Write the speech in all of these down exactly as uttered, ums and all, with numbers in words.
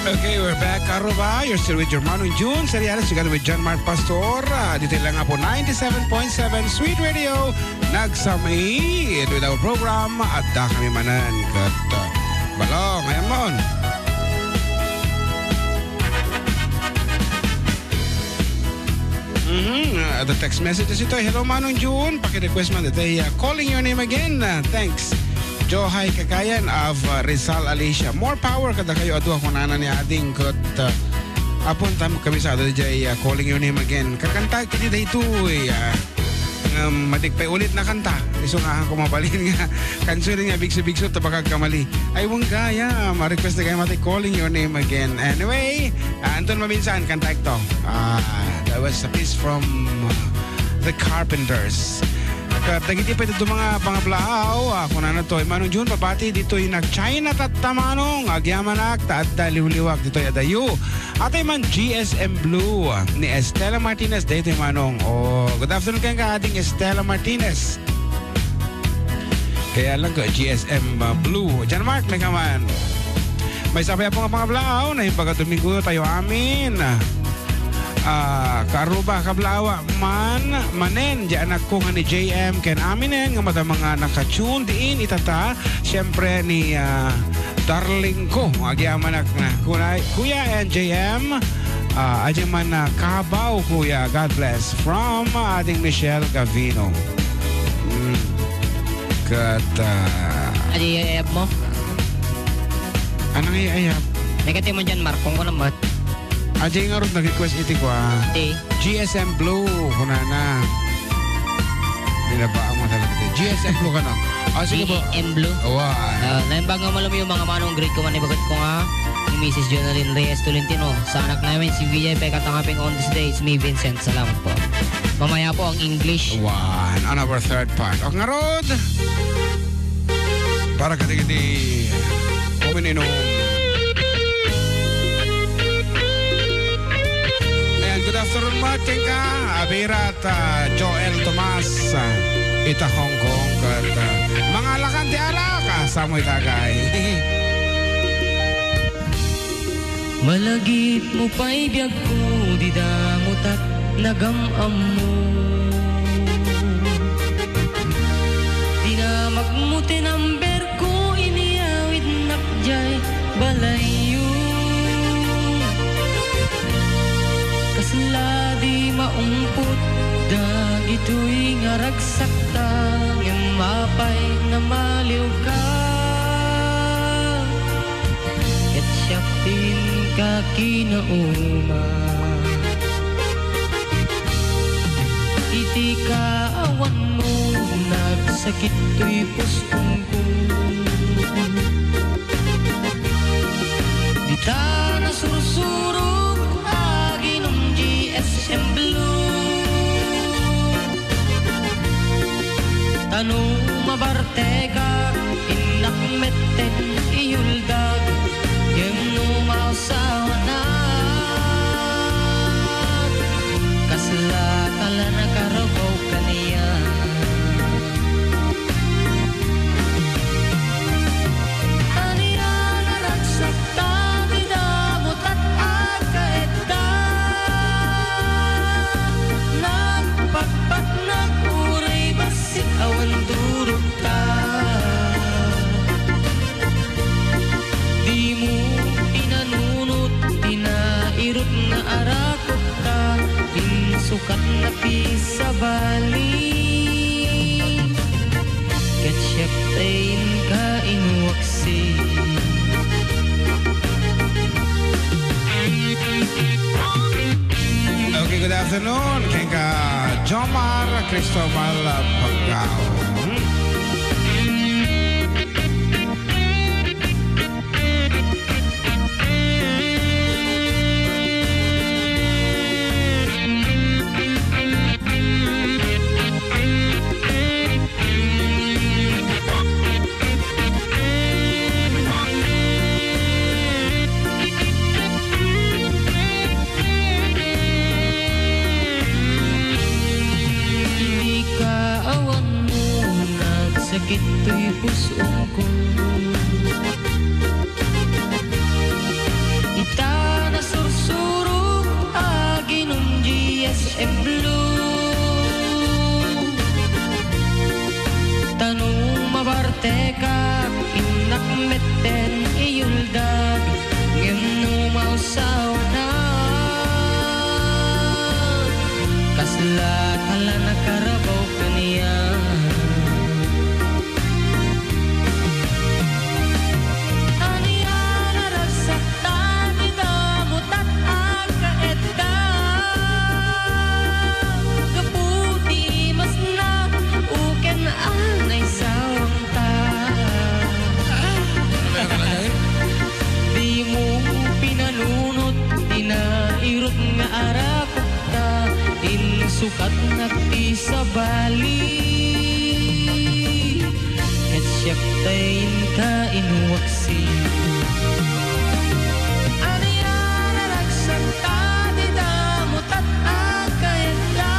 Okay, we're back, Aruba. You're still with your Manong June Seriales, together with John Mark Pastor. Ah, dito lang nga po, ninety-seven point seven Sweet Radio. Nagsami with our program, Adda Kami Manen. Ket, ah, balong, ayan mo. Mhm, ah, the text messages ito. "Hello, Manong June. Paki-request man ito, ah, Calling Your Name Again. Ah, thanks. Johay Kakayan of, ah, Rizal, Alicia. More power kadakayo a dua," kunana ni Ading ket, ah, apon tam kami sa adu jay, ah, Calling Your Name Again. Kakanta kiti daytoy, ah, ngem matik pay ulit na kanta. Isu nga ako mabalin nga kansurin nga bigso-bigso ta baka agkamali. Ay, weng gayam. Ma-request na gayam iti Calling Your Name Again. Anyway, ah, Anton Mabinsan, kanta ito. Ah, that was a piece from, uh, The Carpenters. Ket dagiti pay dito mga pangablaaw, ah, kunana to, "Manong June, pabati ditoy nag-China tatta, Manong. Agyamanak, ta adda liwliwak ditoy adayo." Atay man G S M Blue, ah, ni Estela Martinez, daytoy, Manong. Oh, good afternoon kenka, Ading Estela Martinez. Kaya lang ko, G S M, uh, Blue. John Mark, may kaman. Maysa pay a pangablaaw, naimbag a Domingo tayo amin. Ah, Karuba, kablaaw man, manen, di anakko nga ni J M ken aminen, nga madama nga naka-tune diin itata. Siyempre ni, ah, darling ko, agyamanak na. Kuna-, Kuya and J M, ah, adya man na kabaw, Kuya. God bless. From, ah, Ading Michelle Gavino. Mm. Ket, ah, Adi, ayab mo? Anong iayab? Negative mo dyan, Mark. Kung ko naman. Ajay nga rod nag-request iti kwa. Di. G S M Blue, kunana. Binabaan mo talaga ito. G S M Blue ka, no? Ah, sige po. G M Blue. Awa. Ah, naimbag nga malumi yung mga manong greet ko man ibagat ko nga ni Missus Jonalyn Reyes Tolentino. Sa anak namin, si V J, pekatangaping on this day, it's me, Vincent. Salamat po. Mamaya po ang English. One, on our third part. O, ngarod! Para kadagiti umiinom. Ayan, good afternoon, Mark. Kenka, Abirat, ah, Joel Tomas, ah, ita Hong Kong, ket, ah, mga lakan ti alak, ah, samoy tagay. Malagipmo pay biagko, dida mo tat nagam-ammo. Dinamagmo ti numberko, iniyawidnak jay balayyo. Kasla di maumpot dagitoy nga ragsakta, ngem apay namaliwka. Ket siak ti inka kinauma. Iti kaawanmo, nagsakit toy pusongko. Dita nasursurok, aginom G S M Blue. Ta no mabartekak, innak metten iyuldag, ngem no mausawnak, kasla kala nakarbaw kaniak. Ania naragsak ta ti damo tat agkaet ta. Nagpakpaknak uray bassit awan turogta. Dimo pinanunot ti nairut nga arakutka, insukatna ti sabali. Ket siak ti inka inuaksi. Okay, good afternoon. Kenka Jomar Cristobal Pagao. Iti kaawanmo, nagsakit toy pusongko. Ita Eka, innak metten iyuldag, ngem no mausawanak, kasla ta la nakarabaw kaniak. Ania nga ragsak ta ti damo tat agkaedda gapu ti masna uken a naisawangta. Dimo pinanunot ti nairut nga arakupta, insukatnak ti sabali. Ket siak tay inka inuaksi. Ania nga ragsak ta ti damo tat agkaedda.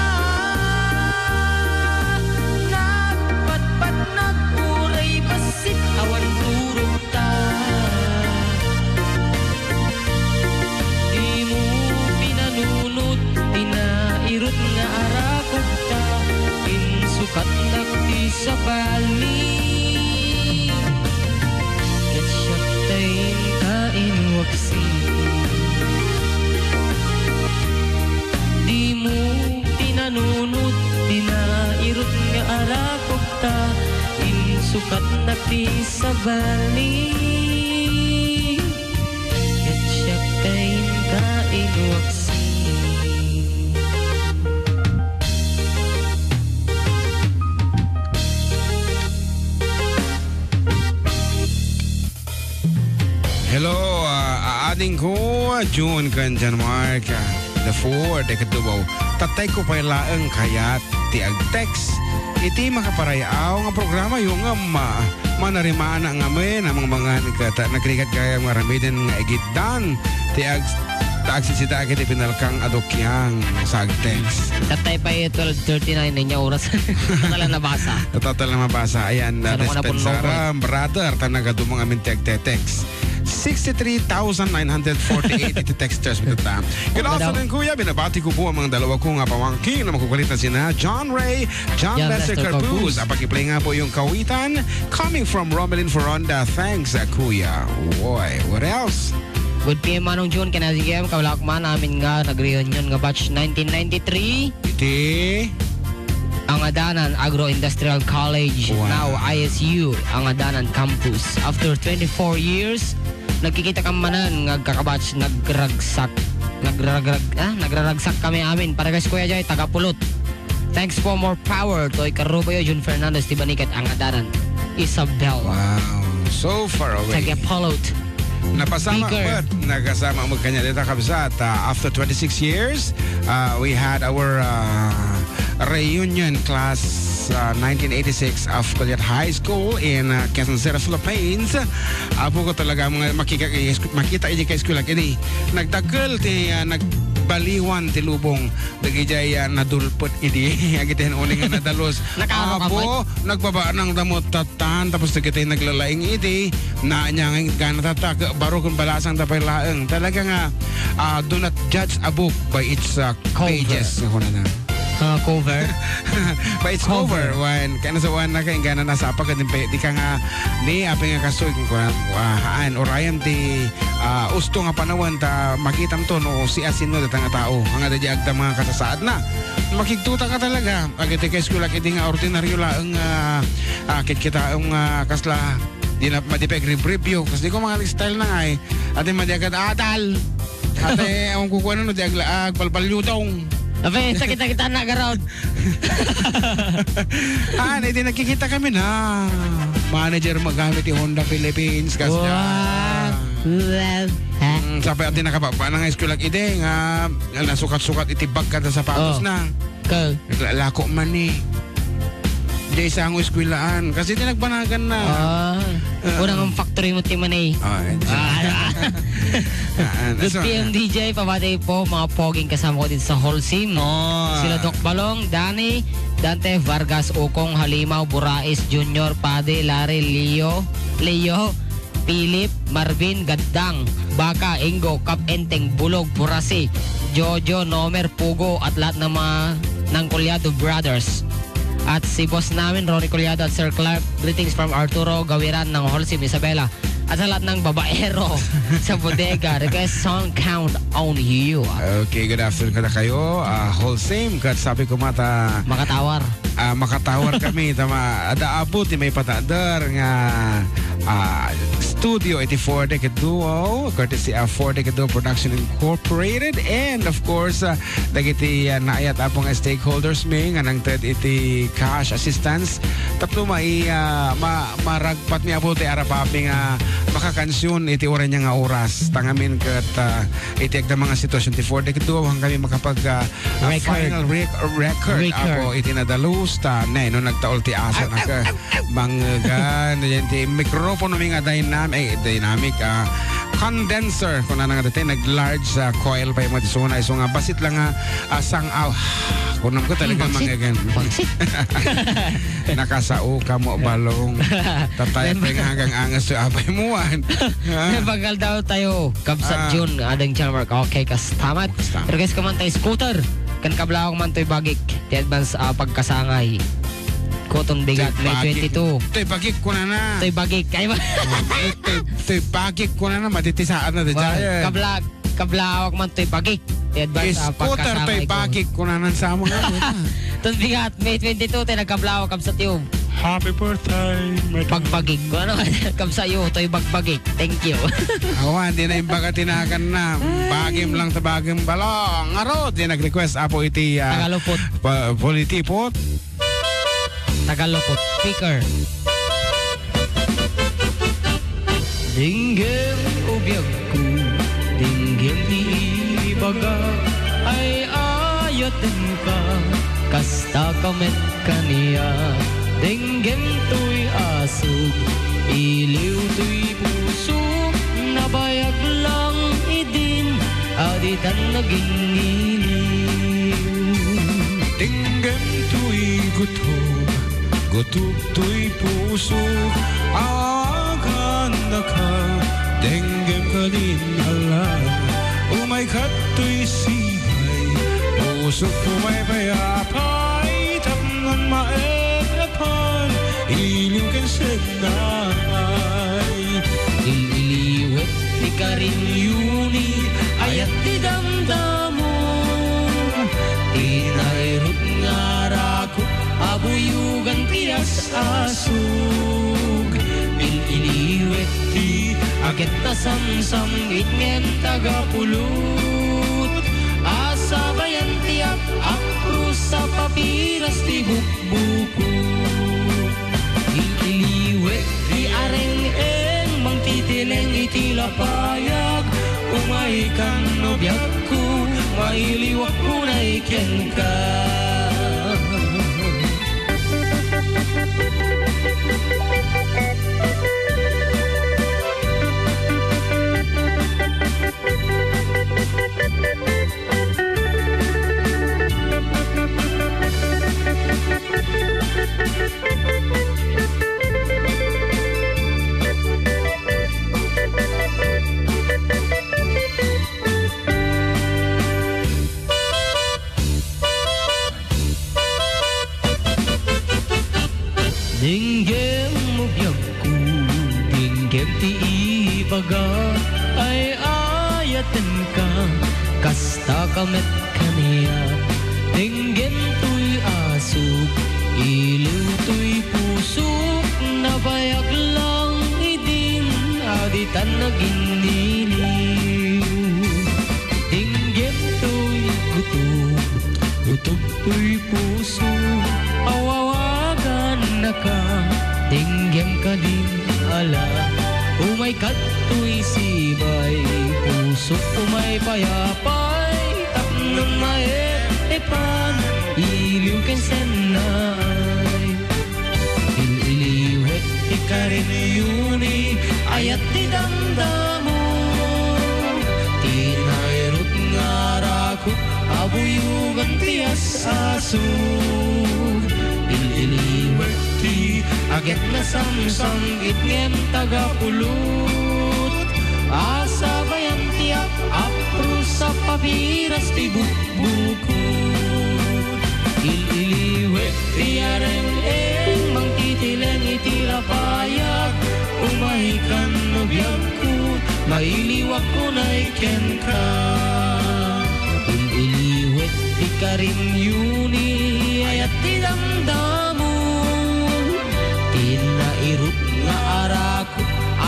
Nagpatpat, nag-uray bassit, awan turogta. Dimo pinanunot ti nairut nga arakupta, insukatnak ti sabali. Ket siak tay inka inuaksi. Dimo pinanunot ti nairut nga arakupta, insukatnak ti sabali. Ket siak tay inka inuaksi. Hello, ah, aadingko, June ken John Mark, ah, the fourth, ikaduaw. Tatayko pay laeng kayat ti agtext iti makaparay-aw nga programayo ngem, ah, manarimana ngamin a mangmangan ket nagrigat gayam nga aramiden nga igiddan ti ag-, ta agsisida ket ipinalkang a dukiang sa agtext. Tatay pay twelve thirty-nine na inya oras. Tatala nabasa. Tatala nabasa. Ayan, na Ano ka na, dispensa Bunlobot? Ram, brother, ta nagadu ngamin ti agte-text. Sixty-three thousand nine hundred forty-eight iti texters mi tatta. Good Hello. Afternoon, Kuya. Binabati ko po ang mga dalawa kong, ah, pamangkin na makukulit na sina John Ray, John John Lester Lester Carbuz. Carbuz. Ang pag-play nga po yung kawitan coming from Romelin Foronda. Thanks, ah, Kuya. Woy, what else? Good P M, Manong June, ken Ate Gem, kabalak man amin nga nag-reunion nga batch nineteen ninety-three. Iti? Angadanan Agro-Industrial College, Wow. now I S U, Angadanan Campus. After twenty-four years, nagkikita ka manen nga agkakabatch, nagragsak, nagrarag-, ah, nagraragsak kami amin. Para kay Kuya Jay, taga Pulot. Thanks po, more power to Ikarubayo, Jun Fernandez, Tibanikat, Angadanan, Isabel. Wow, so far away. Taga Pulot. Napasama Bigger. Met, nakasama mo kanya dita, kabsat. Uh, after twenty-six years, uh, we had our, uh, reunion class, uh, nineteen eighty-six of Collegiate High School in, uh, Quezon City, Philippines. Apo ko talaga, mga makika-, makita idi kay eskwela, kini nagdakkel ti, uh, nagbaliwan ti lubong. Dagijay, ah, nadulpet idi, agiti uning nga nadalus. Nakaano ka, Apo, Mike? Nagbaba nang damo tattan, tapos dagiti naglalaing idi, na, anya nga gana tatta, ke-, baro kun balasang da pay laeng. Talaga nga, ah, do not judge a book by its, ah, Cover. Pages, nga kunana. Ah, cover? By its cover. Cover, wen, kaya nasa wan na kaya, gana nasapa ka din, pe-, di ka nga, ni, apay nga kastoy, kun kunana, ah, haan, urayan ti, ah, usto nga panawen ta makitam to no siasino data nga tao. Nga daydi agda mga kasasaadna. Makigtuta ka talaga. Agiti kay eskwela ket idi nga ordinaryo laeng nga, ah, kitkitaem nga kasla di na madi pay agribribyo. Kas di ko mga style na nga eh. Ati madi agad adal. Ate, ang kukuha no, di agla-, agbalbalyutong. Abe, sakit-sakit na garod. Ah, na, iti nagkikita kami na. Manager magamit ti Honda Philippines, kas Wow. dyan. Wow. Mm, sa pa, ati nakababa na nga eskwela idi nga, nga nasukat-sukat iti bag kada sapatos Oh. na. Ka. Naglalako man eh. Di sango eskwelaan. Kasi iti nagbanagan na. Ah. Ah. Unang ang factory mo, Timon, eh. Ah, eh, Ah, Ah, ah, Good so, P M D J, pabati po, mga poging kasama ko dito sa Holcim. Oh. Sila Doc Balong, Danny, Dante, Vargas, Ukong, Halimaw, Burais, Junior, Pade, Larry, Leo, Leo, Philip, Marvin, Gaddang, Baka, Ingo, Kap Enteng, Bulog, Burasi, Jojo, Nomer, Pugo, at lahat ng mga Nangkulyado Brothers. At si boss namin, Ronnie Collado at Sir Clark. Greetings from Arturo Gawiran ng Holcim, Isabela. At sa lahat ng babaero sa bodega, request song Count on You. Okay, good afternoon kada kayo. Ah, Holcim, kat sabi ko mata, Makatawar. Ah, makatawar kami. Tama, ada apo ti maipatakder nga, ah, studio iti Four Decade Duo, courtesy of Four Decade Duo Production Incorporated, and of course, ah, dagiti, ah, naayat apo nga stakeholders mi nga nangted iti cash assistance tapno mai-, ah, ma-, maragpat mi apo ti arap-api nga makakansion iti uray nga oras. Tangamin ket, ah, iti agda mga sitwasyon ti Four Decade Duo, haan kami makapag, ah, ah, Record. Final rec-, record, Record. Apo iti nadalus ta, ne, no nagtaul ti asa na ka. Manggan, yan ti mikropono mi nga dynam-, eh, dynamic, ah, condenser. Kunana nga dati, nag-large, ah, coil pay mo ti suna, isu nga basit lang nga, ah, sang-aw. Kunam ko talaga. Hmm, bagsit. Manggan. Bagsit. Nakasao ka mo, balong. Tatay, Mem- pay nga hanggang angas to, apay mo, wan. Ah. Mem-, bakal daw tayo, kabsat Ah. June, ading John Mark. Okay, kastamat. Kastamat. Request ko man tayo, scooter. Kan kablawak man to'y bagik. Ti advance, ah, pagkasangay. Kuton bigat, May twenty-two. Toy bagik, kunana. Toy bagik. Ay, ba? Oh, eh, toy, toy bagik, kunana, matitisaan na, di Well, jaya. Kabla-, kablawak man toy bagik. Ti advance, ah, Scooter, pagkasangay toy ko. Bagik, kunana, sa mga, ano, ha? Ton bigat, May twenty-two, ti nagkablawak, kabsat yu. Happy birthday, my darling. Bagbagik. Kung ano, kabsat yu, toy bagbagik. Thank you. Awan, di na imbaga tinagan na. Ay. Bagim lang ta bagim balong. Aro, di nag-request, apo iti, ah, Tagalupot. Pa-, politipot. Tagalupot. Speaker. Denggem o biagko, denggem ti ibaga, ay-ayatenka, kasta ka met kaniak. Denggem toy asuk, iliw toy pusok, nabayag lang idin, a ditan nagingiliw. Denggem toy gutom, gutom toy pusok, awagannak, denggem kadin ala. Umay kadtoy sibay, pusok umay pay apay, tapno maep-epan, iliw ken sennay. Il-iliwek ti karin yu ni, ayat ti damdamok. Ti nairut nga arakok, abuyogan ti as-asuk. Il-iliwek ti aget a samsam-it ngem taga pulot. Asabayan ti ap-, apros a papiras ti bukbukot. Il-iliwek ti areng-eng, mangtitileng iti lapayag. Umaykan no biagko, mailiwak unay kenka. Denggem mo biagko, denggem ti ibaga, ay-ayatenka, kasta ka met kaniak. Denggem toy asuk, iliw toy pusok, nabayag lang idin, a ditan nagingiliw. Denggem toy gutom, gutom toy pusok, awawagannaka, denggem kadin ala. Umay kadtoy sibay, pusok umay pay apay, tapno maep-epan, iliw ken sennay. Il-iliwek ti karin yu ni, ayat ti damdamok. Ti nairut nga arakok, abuyogan ti as-asuk. Il-iliwek ti aget a samsam-it ngem taga pulot. Asabayan ti ap-, apros a papiras ti bukbukot. Il-iliwek Ti areng-eng mangtitileng iti rapayak, umaykan no biagko, mailiwak unay kenka. Il-iliwek ti karimyo ni ayat ti damdamo, ti nairut nga arak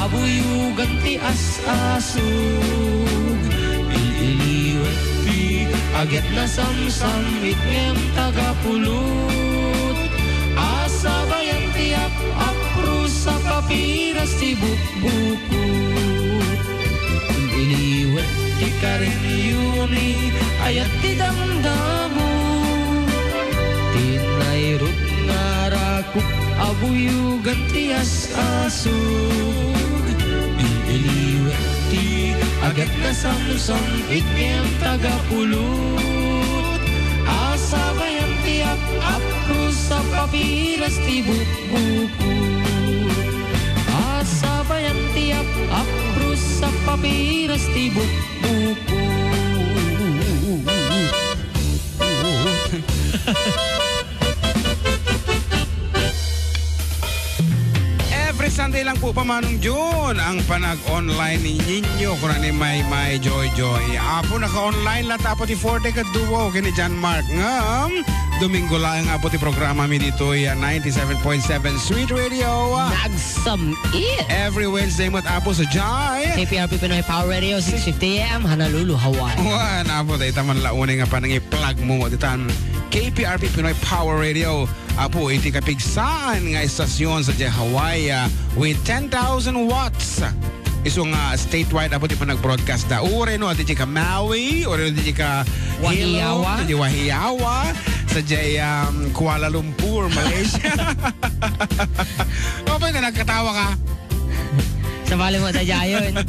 abuyogan ti as-asog. Il-iliwek ti agyat nasamsamit ngem tagapulot. Asabayan ti ap-apros a papiras ti bukbukot. Il-iliwek ti karimyo ni ayat ti damdamo. Ti nairut nga arak abuyogan ti as-asog. Il-iliwek ti agyat nasamsamit ngem tagapulot. Asabayan ti ap-apros a papiras ti bukbukot. Asabayan ti ap-apros a papiras ti bukbukot. Every Sunday lang po, Pamanong Jun, ang panag-online ninyo, kuna ni Maymay Joyjoy. Apo, naka-online latta, Apo, ti four Decade Duo ken ni John Mark. Ngem, Domingo laeng, Apo, ti programa mi ditoy, ah, ninety-seven point seven Sweet Radio. Nagsam-it! Every Wednesday met, Apo, sa Jai. K P R P Pinoy Power Radio, six fifty A M, Honolulu, Hawaii. Wen, Apo, dayta man la unay nga panangiplagmo ditan K P R P Pinoy Power Radio. Apo, iti kapigsaan nga estasyon sadiay Hawaii, ah, with ten thousand watts. Isu nga statewide, Apo, ti panag-broadcast da. Uray no, adi ka Maui, uray no, adi ka Hilo, Wahiawa. Adi Wahiawa, sadiay, um, Kuala Lumpur, Malaysia. Apo, na nagkatawa ka. Sabali mo, tadyayon.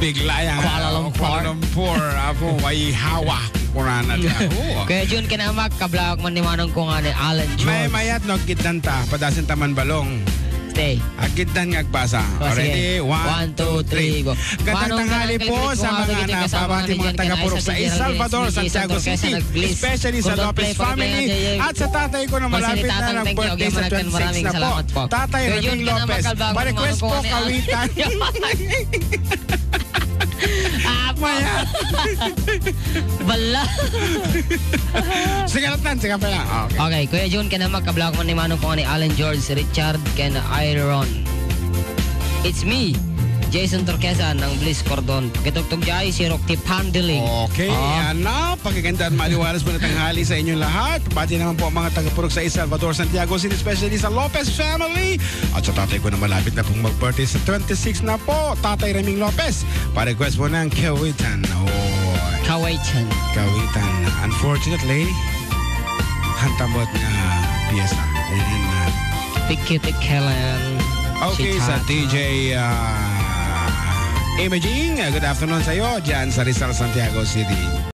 Bigla yan, Kuala ah, Lumpur. Kuala Lumpur, Apo, Wahiawa. Kunana ti Apo. Kuya Jun, kinamak, kablawak man ni Manong ko nga ni Alan George. May mayat no, agkitdan ta, padasen ta man balong. Stay. Agkitdan nga agbasa. O, sige. Ready? One, two, three, go. Gandang tanghali po sa mga nababati, mga taga-Purok sa Salvador, Santiago City, especially sa Lopez family, at sa tatay ko na malapit na nag-birthday sa twenty-six na po. Tatay Reming Lopez. Pa-request po, kawitan. Apo. Maya. Bala. Sige lang, sige pa lang. Okay. Okay, Kuya Jun, kinamak, kablawak man ni Manong ko nga ni Alan George, Richard, ken Iron. It's me, Jason Torqueza ng Bliss Cordon. Pakitugtog diay, si Rock T Pandeling. Okay, ah. Yan na. Pakigandaan, maliwalas po na tanghali sa inyong lahat. Pati naman po ang mga taga-Purok sa Salvador, Santiago City, especially sa Lopez family. At sa tatay ko na malapit na pong mag-birthday sa twenty-six na po, Tatay Reming Lopez. Pa-request po ng Kawitan. Oh. Kawitan. Kawitan. Unfortunately, hantamot nga piyesa. Ayan na. Piki-piki lang. Okay, sa T J, ah, Imaging, ah, good afternoon sa'yo dyan sa Rizal, Santiago City.